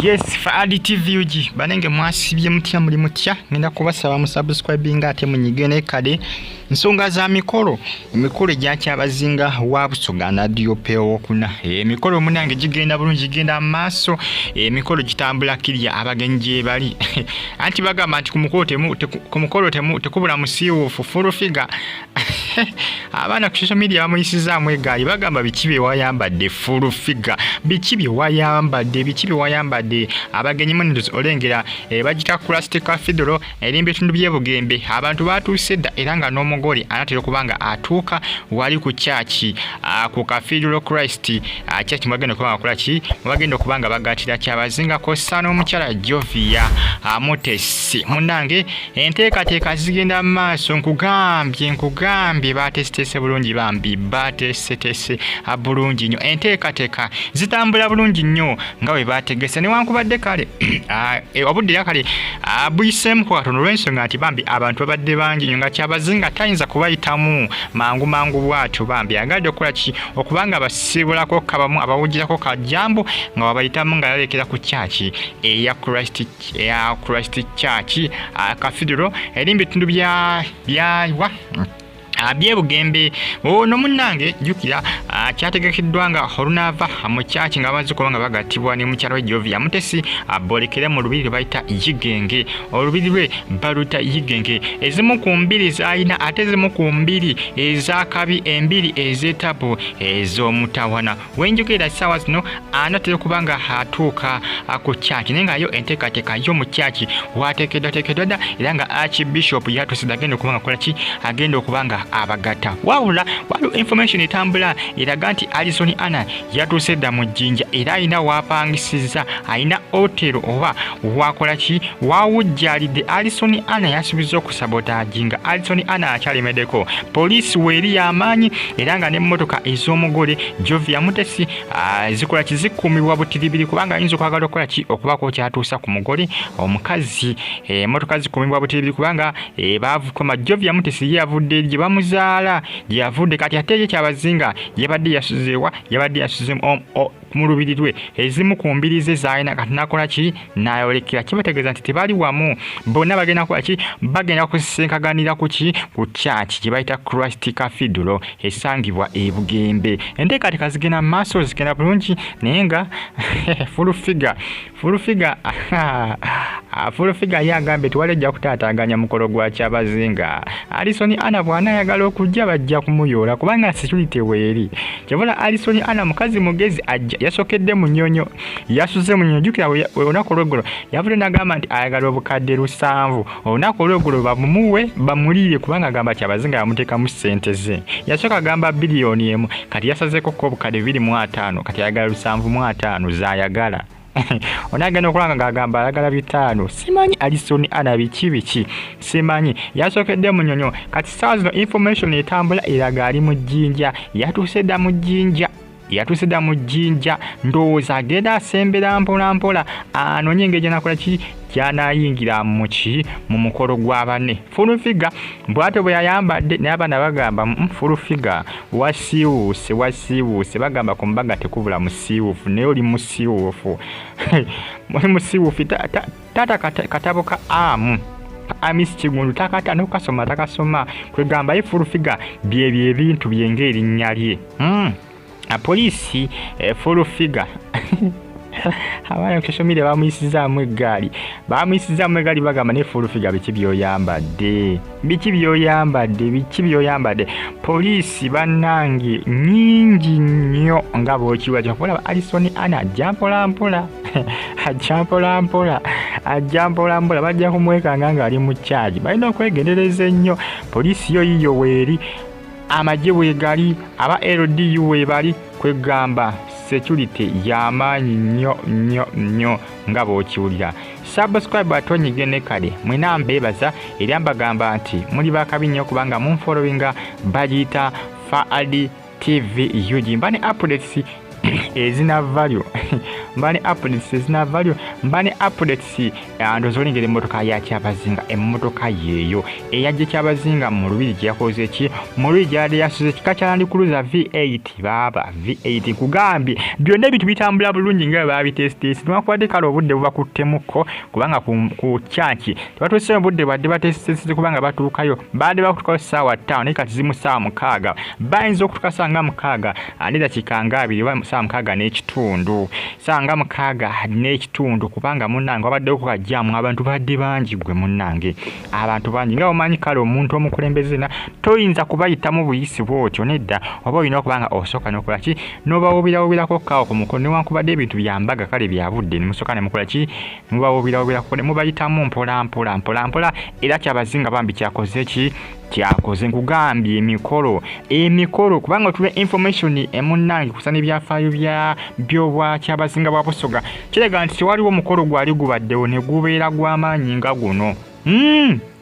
Yes, Faadi TV UG. Banenge mwasibye mutya, muli mutya? Ngenda kubasaba mu subscribing ate munyige ne kale. Nsonga za mikolo, emikolo egya Kyabazinga wa Busoga Nadiope owokuna. Emikolo munange gigenda bulungi, gigenda mu maaso. Emikolo gitambula kirya, abagenyi gye bali. Anti bagamba nti ku mukolo tekubula musiiwuufu. Full figure, abaana ku social media bamuyisizaamu egaali, bagamba, "Biki bye wayambadde, full figure? Biki bye wayambadde? Biki bye wayambadde?" Abagenyi munendozi olengera bagita Christ Cathedral eri mu bitundu by'ebugembe. Abantu batuuse dda era nga n'omugole anatera okuba nga atuuka wali ku kyaki, ku Cathedral Christ Church, mwagenda okuba nga bakola ki, mwebagenda okuba nga bagatira Kyabazinga kossa n'omukyala Jovia Mutesi. Munnange, enteekateeka zigenda mu maaso. Nkugambye bateeseteese bulungi, bambi bateeseteese bulungi nnyo. Enteekateeka zitambula bulungi nnyo nga bwe bategese, newankubadde kale obudde era kale buyiseemuko katono, olw'ensonga nti bambi abantu babadde bangi nnyo, nga Kyabazinga tayinza kubayitamu mangu mangu bw'atyo. Bambi agadde okukola ki, okubanga basiibulako kabamu abawugirako kajambo nga wabayitamu nga yalekera ku kyaki eya Christ Church Cathedral eri mu bitundu bya wa byebugembe. Ono munnange jjukira kyategekeddwa nga olunaava mu kyaki nga bamaze okuba nga bagattibwa ne mukyala we Jovia Mutesi, boolekere mu lubiri lwe bayita Yigenge. Olubiri lwe baluyita Yigenge, ezimu ku mbiri z'alina, ate ezimu ku mbiri ez'akabi, embiri ez'etabu, ez'omutawana. Wenjogera essaawa zino anatera okuba nga atuuka ku kyaki, naye nga yo enteekateeka yo mu kyaki wateekeddwateekeddwa dda, era nga Archbishop yatuuse, agenda okuba nga kola ki, agenda okuba nga abagatta. Wabula waliwo information etambula eraga nti Alison Anna yatuuse dda mu Jjinja, era alina wapangisizza, alina hotel oba wakola ki, wawujjalidde. Alison Anna yasuubiza okusabotaginga. Alison Anna akyalemeddeko. Poliisi weeri y'amaanyi, era nga n'emmotoka ez'omugole Jovia Mutesi zikola ki, zikuumibwa butiribiri, kubanga ayinza okwagala okukola ki, okubaako kyatuusa ku mugole omukazi. Emmotoka zikuumibwa butiribiri kubanga bavukoma. Jovia Mutesi ye yavudde gye bamuzaala, gye yavudde. Kati ate ye Kyabazinga yabadde yasuzeewa? Yabadde yasuze mu lubiri lwe, ezimu ku mbiri ze z'alina. Kati nakola ki, nayolekera. Kibategeeza nti tebali wamu bonna. Bagenda kukola ki? Bagenda kusisinkaganira ku ki, ku kyaki gye bayita Christ Cathedral esangibwa e Bugembe. Enteekateeka zigenda mu maaso, zigenda bulungi, naye nga full figure, full figure, full figure ye agambye tiwali ejja kutaataaganya mukolo gwa Kyabazinga. Alison Anna bw'anaayagala okujja, bajja kumuyoola kubanga security weeri. Kyebula Alison Anna mukazi mugezi, ajja yasokedde Munyonyo, yasuze Munyonyo. Jjukira olunaku olweggulo yavudde n'agamba nti ayagala obukadde 7. Olunaku olweggulo bamumuwe bamuliire, kubanga agamba Kyabazinga yamuteekamu ssente ze. Yasooka agamba biliyoni 1, kati yasazeeko ko obukadde 250, kati ayagala 750 z'ayagala. Ono agenda okulanga ng'agamba ayagala 500. Simanyi Alison Anna biki biki, simanyi. Yasookedde Munyonyo, kati saawa zino information etambula eraga ali mu Jjinja, yatuuse dda mu Jjinja, yatuuse dda mu Jjinja. Ndowooza agenda asembera mpola mpola, anoonye engeri gyanakola ki, kyanayingira muki, mu mukolo gwa banne. Full figure bwatyo bwe yayambadde, naye abaana bagamba, "Full figure wasiiwuuse, wasiiwuuse." Bagamba ku mbaga tekubula musiiwuufu, naye oli musiiwuufu, oli musiiwuufu. Taata katabo ka amu Amis Kigundu takata nokasoma, takasoma. Kwegamba ye full figure byebyo ebintu bye ng'erinnya lye. Poliisi full figure, abaana ku social media bamuyisizaamu eggaali, bamuyisizaamu eggaali. Bagamba, "Ne full figure, biki byoyambadde? Biki byoyambadde? Biki byoyambadde?" Poliisi bannange nyingi nnyo nga bw'okiwa. Kyakulaba Alison Anna ajja mpolampola, ajja mpolampola, ajja mpolampola, bajja kumwekanga ng'ali mu kyagi. Balina okwegendereza ennyo. Poliisi yo yiyo weeri, amagye weegali, aba LDU weebali. Kwegamba security y'amaanyi nnyo nnyo nnyo nga bw'okiwulira. Subscribe ate onyige ne kale. Mwena mbeebaza era mbagamba nti muli bakabi nnyo kubanga munfollowinga. Bagiyita Faadi TV UG. Mba ne updates ezina value. Mba ne updates ezinavaliyo, mba ne updates ndowooza olengera emmotoka ya Kyabazinga, emmotoka yeeyo eyajja Kyabazinga mu lubiri gye yakoze ki, mu lubiri gy'abadde yasuze, kika kya Land Cruiser V8. Baaba V8, nkugambye byonna ebintu bitambula bulungi nga bwe baabiteesiteesi, newankubadde kale obudde bubakuttemuko kubanga ku kyaki tebatuuseyo obudde bwadde bateesiteesi, kubanga batuukayo baadde bakutuukayo ssaawa 5, naye kati ziri mu ssaawa 6, bayinza okutuuka ssaawa nga 6:20 oba ssaawa 6:30, ssaawa nga 6:30, kubanga munnange wabaddewo ku kajjaamu, abantu badde bangi. Gwe munnange, abantu bangi nga omanyi kale omuntu omukulembeze na toyinza kubayitamu buyisi bw'otyo, nedda, oba olina okuba nga osooka n'okola ki, n'obawubirawubirako kaawo ku mukono, newankubadde ebintu bya mbaga kale bya budde, ne musooka ne mukola ki, ne mubawubirawubirako ne mubayitamu mpola mpola mpola mpola. Era Kyabazinga bambi kyakoze ki, kyakoze, nkugambye emikolo, emikolo, kubanga tula information emunnange kusa n'ebyafaayo bya byobwa Kyabazinga bwa Busoga kiraga nti tewaliwo mukolo gwali gubaddewo ne gubeera gw'amaanyi nga guno.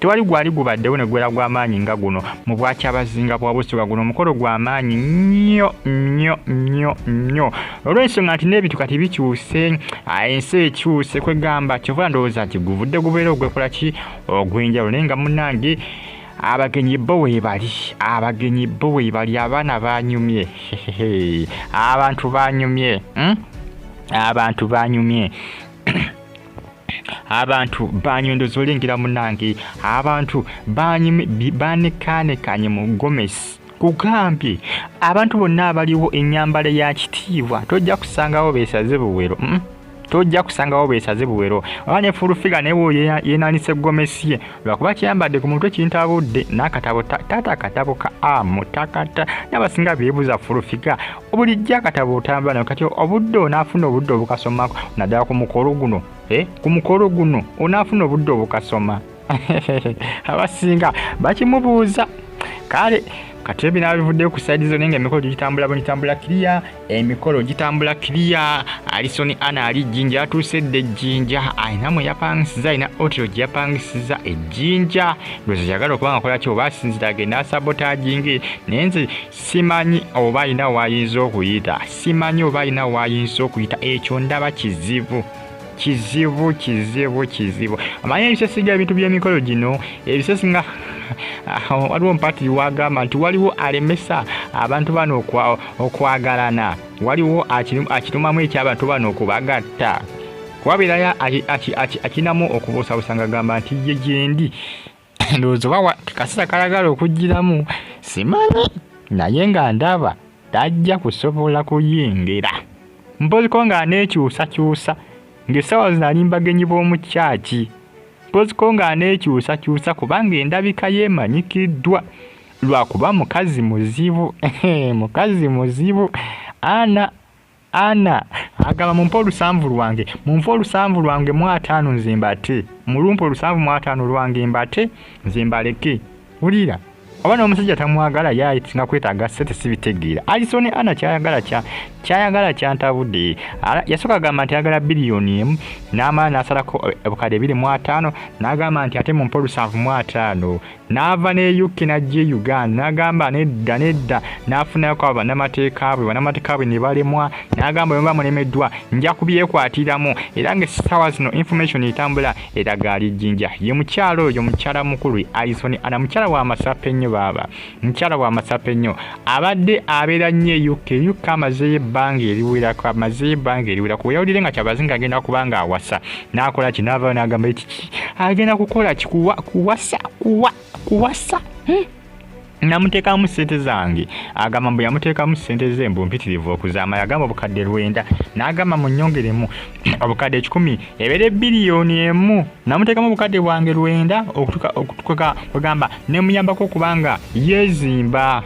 Tewali gwali gubaddewo ne gubeera gw'amaanyi nga guno mu bwakyabazinga bwa Busoga. Guno omukolo gw'amaanyi nnyo nnyo nnyo nnyo, olw'ensonga nti n'ebintu kati bikyuse, ensi ekyuse, kwegamba kyova ndowooza nti guvudde gubeera ogwekola ki, ogw'enjawulo. Naye nga munnange abagenyi bo weebali, abagenyi bo weebali, abaana banyumye, abantu banyumye, Abantu banyumye, abantu banyondoza olengera munnange abantu banekaanekanye mu gomesi. Kugambye abantu bonna abaliwo ennyambala ya kitiibwa, tojja kusangawo beesaze buwero, Tojja kusangawo beesaze buwero oba ne Full Figure naye yeenanise gomesi ye, lwakuba kyeyambadde ku mutwe kintabudde n'akatabo taata, akatabo ka amu takata n'abasinga beebuuza Full Figure bulijjo akatabo otambula nayo, kati obudde onaafuna obudde obukasomako, naddala ku mukolo guno, ku mukolo guno onaafuna obudde obukasoma? Abasinga bakimubuuza. Kale kati ebyo nabivuddeyo ku side zo, naye nga emikolo gitambula gitambula kiriya, emikolo gitambula kiriya. Alison Ana ali Jjinja, atuuse edda ejjinja, alina mwe yapangisiza, alina otero gye yapangisiza ejjinja. Ndowooza yagala okuba nga akola ki, oba asinzira agenda asabotaginge, naye nze simanyi oba alina waayinza okuyita, simanyi oba alina waayinza okuyita. Ekyo ndaba kizibu, kizibu, kizibu, kizibu. Amanyi ebisesiga ebintu by'emikolo gino ebisesinga, waliwo mpatiri wagamba nti waliwo alemesa abantu bano okwagalana, waliwo akirumamu ekyabantu bano okubagatta, kubabeerayo akinamu okubuusabuusa nga agamba nti ye gyendi. Ndowooza oba kaseera kalagala okugiramu, simanyi, naye nga ndaba tajja kusobola kuyingira mpoziko ng'aneekyusakyusa ng'essaawa zino ali mbagenyi b'omu kyaki, mpoziko ng'aneekyusakyusa kubanga endabika ye emanyikiddwa, lwakuba mukazi muzibu, mukazi muzibu. Ana ana agamba mumpe olusanvu lwange, mumpe olusanvu lwange mu ataano nze mbate, mulumpe olusanvu mu ataano lwange mbate nze mbaleke. Wulira oba n'omusajja tamwagala, yasinga kwetaaga ssente, sibitegeera. Alison Ana kyayagala kyayagala kyantabudde. Yasooka agamba nti ayagala 1 biliyoni n'amala n'asalako obukadde 25, n'agamba nti ate mumpe olusanvu mu ataano, n'ava ne UK n'ajja e Uganda, n'agamba nedda nedda, n'afunako abo bannamateeka bwe, bannamateeka bwe ne balemwa, n'agamba bwe muba mulemeddwa nja kubyekwatiramu. Era ng'essaawa zino information etambula eraga ali Jjinja. Ye mukyala oyo, mukyala mukulu Alison Ana, mukyala wa masape ennyo, baaba mukyala wa masape ennyo, abadde abeera nnyo e UK. UK amazeeyo ebbanga eriwerako, amazeeyo ebbanga eriwerako. Bwe yawulire nga Kyabazinga agenda kuba nga awasa, n'akola ki, n'avaayo n'agamba ekiki, agenda kukola ki, kuwasa, kuwasa, Namuteekamu ssente zange, agamba mbu yamuteekamu ssente ze mbu mpitirivu okuzaama, yagamba obukadde 9, n'agamba munnyongeremu obukadde 100 ebeere 1 biliyoni. Namuteekamu obukadde bwange 9 okutuuka kwegamba nemuyambako okubanga yeezimba,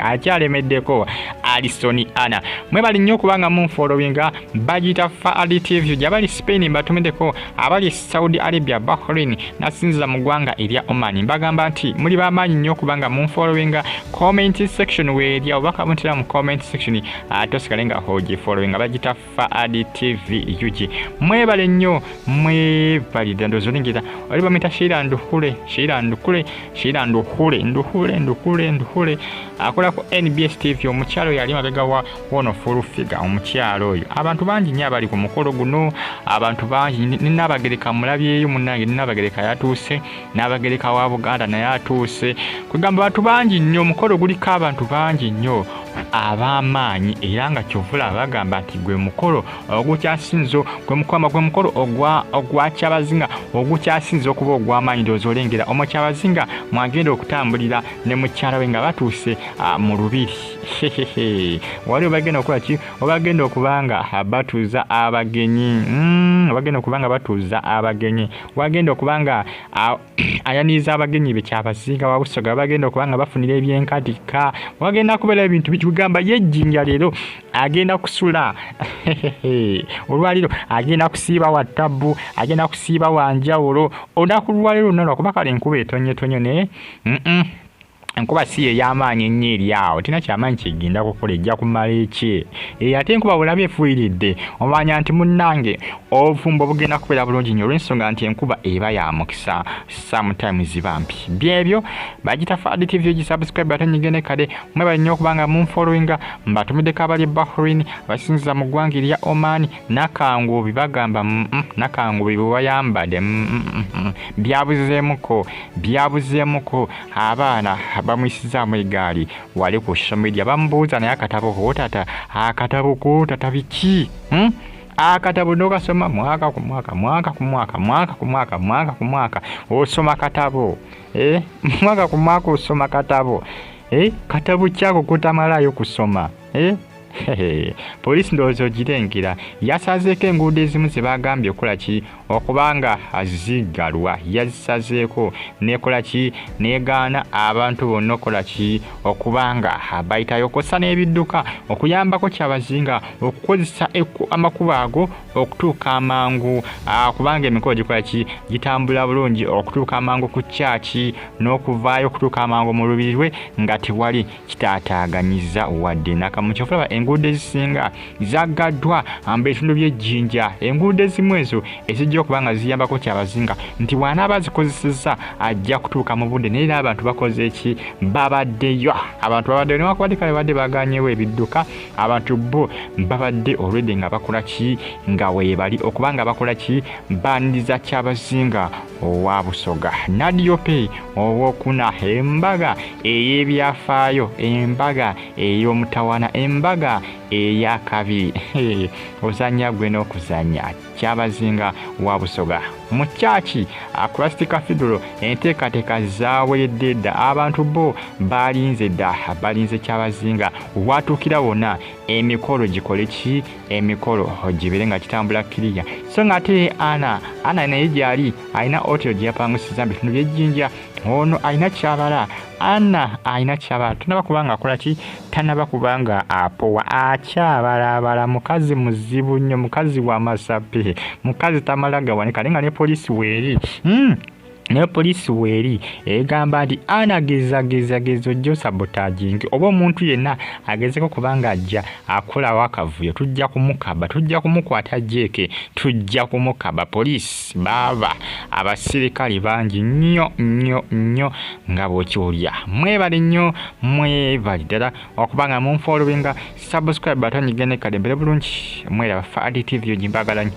akyalemeddeko. Alison Ana, mwebali nnyo okubanga munfollowinga, bagiyita Faali TV. Gyabali Spain mbatumiddeko, abali Saudi Arabia, Bahrain, nasinziza mu ggwanga erya Oman, mbagamba nti muli bamaanyi nnyo okubanga munfollowinga. Comment section weerya obubaka buntera mu comment section, ate osigale nga ogifollowinga, bagiyita Faadi TV UG. Mwebale nnyo, mwebalidde. Ndowooza olingera oli bamuyita Sheila Nduhule, Sheila Ndukule, Sheila Nduhule, Nduhule, Ndukule. Nduhule akola ku NBS TV, omukyalo yali mabega wa wono Full Figure, omukyalo oyo. Abantu bangi nnyo abali ku mukolo guno, abantu bangi. Nnabagereka mulabyeyo munnange, Nnabagereka yatuuse, Nnabagereka wa Buganda naye atuuse. Kwegamba abantu bangi nnyo, omukolo guliko abantu bangi nnyo ab'amaanyi, era nga kyovula bagamba nti gwe mukolo ogukyasinze, gwe mukolo ogwa Kyabazinga ogukyasinze okuba ogw'amaanyi. Ndowooza olengera omukyabazinga mwagenda okutambulira ne mukyala we nga batuuse mu lubiri. Wali bagenda okukola ki? Obagenda okuba nga batuuza abagenyi, bagenda okuba nga batuuza abagenyi, wagenda okuba nga ayaniriza abagenyi be Kyabazinga wa Busoga, bagenda okuba nga bafunira ebyenkatika, wagenda kubeera ebintu bigamba yejjinja leero agenda kusula olwaliro, agenda kusiiba wa tabbu, agenda kusiiba wa njawulo olunaku lwaleero lwonna, lwakuba kale enkuba etonyetonye naye enkuba si ey'amaanyi ennyo eri awo, tina kyamaanyi kyegenda kukola, ejja kumala eki. Ate enkuba bw'olaba efuuyiridde omanya nti munnange obufumbo bugenda kubeera bulungi nnyo, olw'ensonga nti enkuba eba ya mukisa sometimes bampi. Byebyo bagita Fadi TV, gisubscribe ate nyigende kale. Mwebale nnyo okubanga munfollowinga, mbatumiddeko abali e Bahrain, abasinziza mu ggwanga erya Oman, Nakangubi bagamba Nakangubi bwe bayambadde byabuzeemuko, byabuzeemuko. Abaana bamuyisizaamu egaali wali ku social media, bamubuuza naye akatabo kootata, akatabo kootata biki? Akatabo n'okasoma mwaka ku mwaka, mwaka ku mwaka, mwaka ku mwaka, mwaka ku mwaka osoma katabo, mwaka ku mwaka osoma katabo, katabo kyako kutamalayo kusoma. Poliisi ndowooza ogirengera yasazeeko enguudo ezimu ze bagambye okukola ki, okubanga ziggalwa, yazisazeeko nekola ki, negaana abantu bonna okukola ki, okubanga bayitayo, okosa n'ebidduka okuyambako Kyabazinga okukozesa amakubo ago okutuuka amangu, kubanga emikolo gikola ki, gitambula bulungi okutuuka amangu ku kyaki n'okuvaayo okutuuka amangu mu lubiri lwe nga tewali kitaataaganyiza wadde nakamu. Kyova enguudo ezisinga zaggaddwa mu bitundu by'ejjinja, enguudo ezimu ezo ezijja okuba nga ziyambako Kyabazinga nti bw'anaaba azikozesezza ajja kutuuka mu budde. Naye era abantu bakoze ki, babaddeyo, abantu babaddeyo newankubadde kale badde baganyewo ebidduka, abantu bo babadde olwedde nga bakola ki, nga weebali okuba nga bakola ki, baaniriza Kyabazinga owa Busoga Nadiope owokuna. Embaga ey'ebyafaayo, embaga ey'omutawaana, embaga ey'akabi, ozannya gwe n'okuzannya. Kyabazinga wa Busoga mu kyaki Christ Cathedral, enteekateeka zaaweredde dda, abantu bo balinze dda, balinze Kyabazinga watuukira wonna emikolo gikole ki, emikolo gibeere nga gitambula kiriya. So nga ate Ana naye gyali alina hotel gye yapangisiza mu bitundu by'ejjinja, ono alina kyabala, Ana alina kyabala, tanaba kubanga akola ki, tanaba kubanga apowa, akyabalaabala, mukazi muzibu nnyo, mukazi wa masape, mukazi tamala gawanika, naye nga ne poliisi weeri. Naye poliisi weeri egamba nti Ana geza geza geza ojja osabotagingi oba omuntu yenna agezeko kubanga ajja akolawo akavuyo, tujja kumukaba, tujja kumukwata jeeke, tujja kumukaba. Poliisi baaba abasirikale bangi nnyo nnyo nnyo nga bw'okiwulira. Mwebale nnyo, mwebale ddala okubanga munfollowinga, subscribe ate onyigende kale mbere bulungi. Mweraba Fadi TV, ogimbagala nnyo.